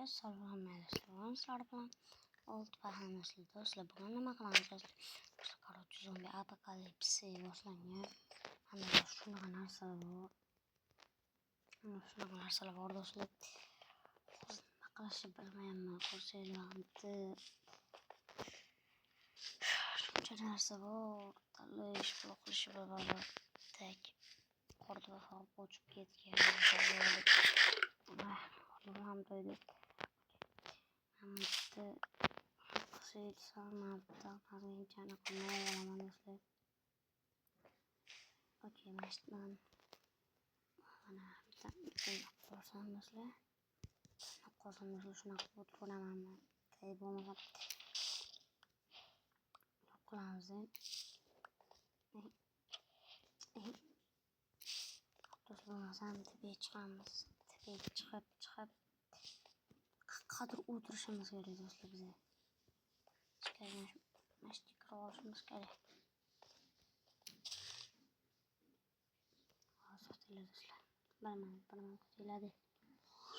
Do'stlar, sizlar bilan old bahanasli do'stlar, bugun nima qilamiz do'stlar? Короче, zombi apokalipsi boshlangan. Hamma shunaqa narsalar bor. Shunaqa narsalar bor do'stlar. Hozir nima qilishni bilmayapman. Ko'rsanglar, shuncha narsa bor. Tanlash, qilish bor. Tak. Qorda qochib ketgan. Ham to'ydi. Bitta ozginchani qilmay olaman do'stlar. Okey, mana shu yerdan mana bitta qo'rsam do'stlar. Qo'rsam do'stlar, shunaqa qilib o'tiraman. Bo'lmasa qilamiz. Do'stlar, bo'lmasam tepaga chiqamiz. Tepaga chiqib qadr o'tirishimiz kerak do'stlar biza. Mana shu kirib olishimiz kerak. Hozir kutinglar do'stlar. Bir minut kutinglar.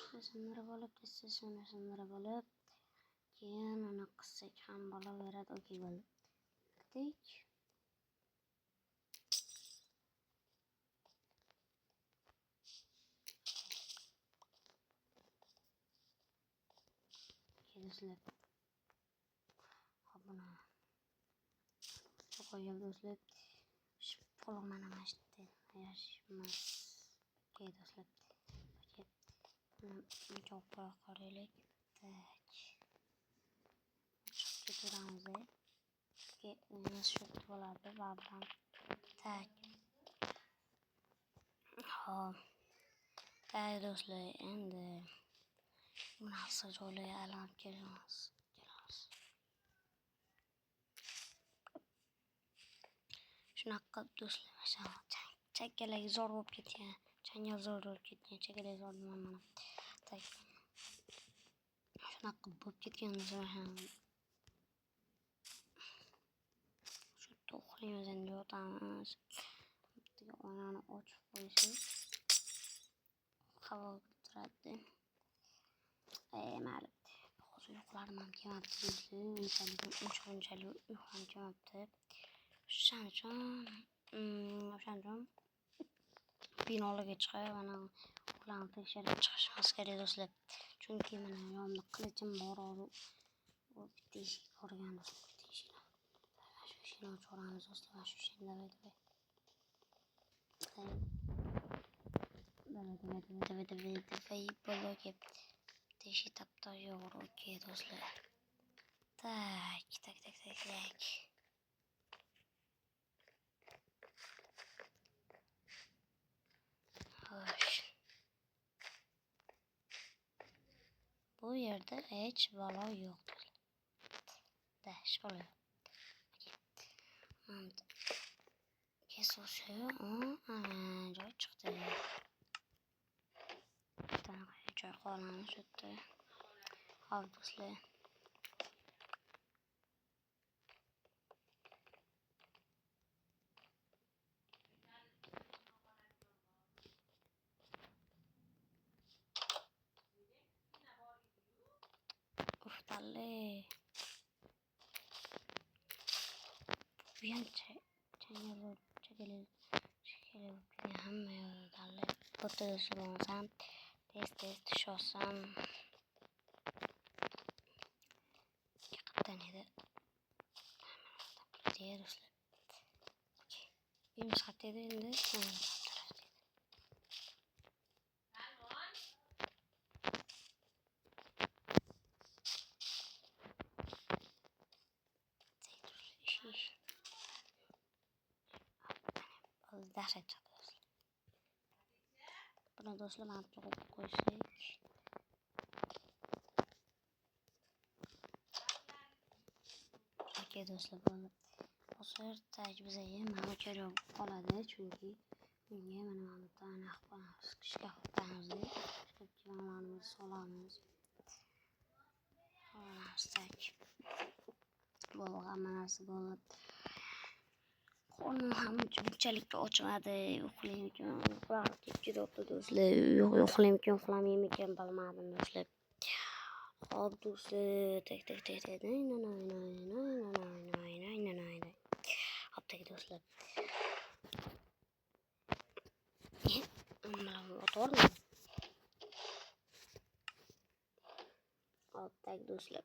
Shuni sindirib olib, tez shuni sindirib olib, keyin uni qilsak ham bo'laveradi. Okey, bo'ldi. Bitik. Do'stlar. Hop, buni qo'yib do'stlar. Shu pul mana shu yerda yashaymiz. Okey do'stlar. Okey. Buni buncha qo'ya qo'yaylik. Tak. Chiqib ketaveramiz. Okey, shu bo'ladi baribir. Tak. Hop. Tak do'stlar, endi narsa joylarga aylanib kelamiz. Shunaqa qilib do'stlar, mana chakkalak zo'r bo'lib ketgan, changal zo'r bo'lib ketgan, chakkalak zo'r nima mana. Tak. Shunaqa qilib bo'lib ketgan do'stlar. Shu uxlaymiz endi, yotamiz. Bittaga oynani ochib qo'ysak, havo turadi. Mayli. Hozir uyqularim ham kelmabdi do'stlar. Unchalik uyqu ham kelmabdi. O'shaning uchun binolarga chiqib, mana ularni tekshirib chiqishimiz kerak do'stlar. Chunki mana yonimda qilichim bor hozir. U bitta eshik bor ekan do'stlar, bitta eshikni. Mana shu eshikni ochib yuboramiz do'stlar, mana shu eshikni. Давай, давай. Давай, давай, давай, давай, давай, bo'ldi, okey. Bitta eshik tap-tayyor, okey do'stlar. Tak, tak, tak, tak, tak. Xo'sh. Bu yerda hech balo yo'q. Da, hech balo yo'q. Kesuvchi, joy chiqdi. Joy qolamiz shu yerda. Hop do'stlar. Uf, dalle. Bu ham changal bo'lib ketgan hamma yo'lda dalle. Bitta do'stlar bo'lmasam tez tusholsam. Qayerdan edi? Do'stlar. Okey. Uyimiz qayerda edi endi? Dahshat chiqdi do'stlar. Buni do'stlar mana bu yerga qo'ysak. Okey do'stlar, bo'ldi. Hozir tak bizaga mana kerak bo'lib qoladi, chunki bunga mana bu yerda anaqa qo'yamiz, shkaf qo'yamiz. Shkafga manalarimizni solamiz. Solamiz tak. Bo'ldi, hamma narsa bo'ldi. Qornim ham bunchalik ochmadi. Uxlaymikin, uxlab ketyapti do'stlar. Yo'q, uxlaymikin, uxlamaymikin bilmadim do'stlar. Hop, do'stlar, так, так, так, так, nay, nay, nay, nay, nay, nay, nay, nay, nay, nay. Hop, так, do'stlar. Mana o'tormi? Hop, так, do'stlar.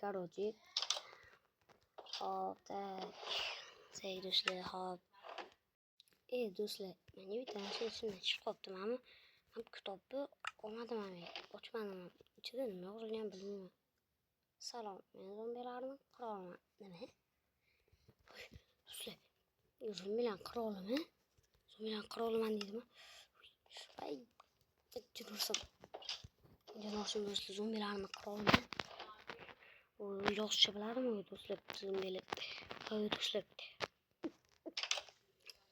Короче. Hop, так. Так, do'stlar, hop. Ey, do'stlar, menga bitta narsa esimdan chiqib qolibdi. Mana bu kitobni olmadim ham, ochmadim ham. Ichida nima yozilganini bilmayman. Salom, men zombilarning qiroliman. Nima? Do'stlar, zombilar qirolimi? Zombilar qiroliman deydimi? Ay, jin ursin. Jin ursin, do'stlar, zombilarning qirolimi? Yozishni biladimi do'stlar, zombilar? Oy, do'stlar.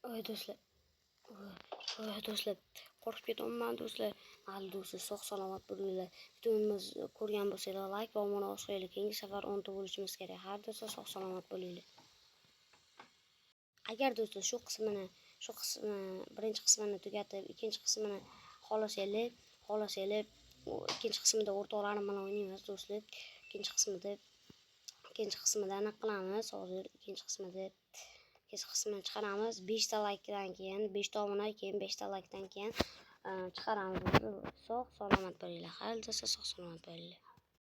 Oy, do'stlar. Oy, do'stlar, qo'rqib ketyapman, do'stlar. Mayli, do'stlar, sog' salomat bo'linglar. Videomizni ko'rgan bo'lsanglar, like va obuna bosinglar. Keyingi safar 10 ta bo'lishimiz kerak. Har do'stlar, sog' salomat bo'linglar. Agar do'stlar shu qismi, birinchi qismini tugatib, ikkinchi qismini xohlasanglar, ikkinchi qismida o'rtoqlarim bilan o'ynaymiz, do'stlar. Ikkinchi qismida anaqa qilamiz. Hozir ikkinchi qismini chiqaramiz. 5 ta laykdan keyin, 5 ta obuna, keyin 5 ta laykdan keyin chiqaramiz. Sog' salomat bo'linglar. Xayr, do'stlar, sog' salomat bo'linglar.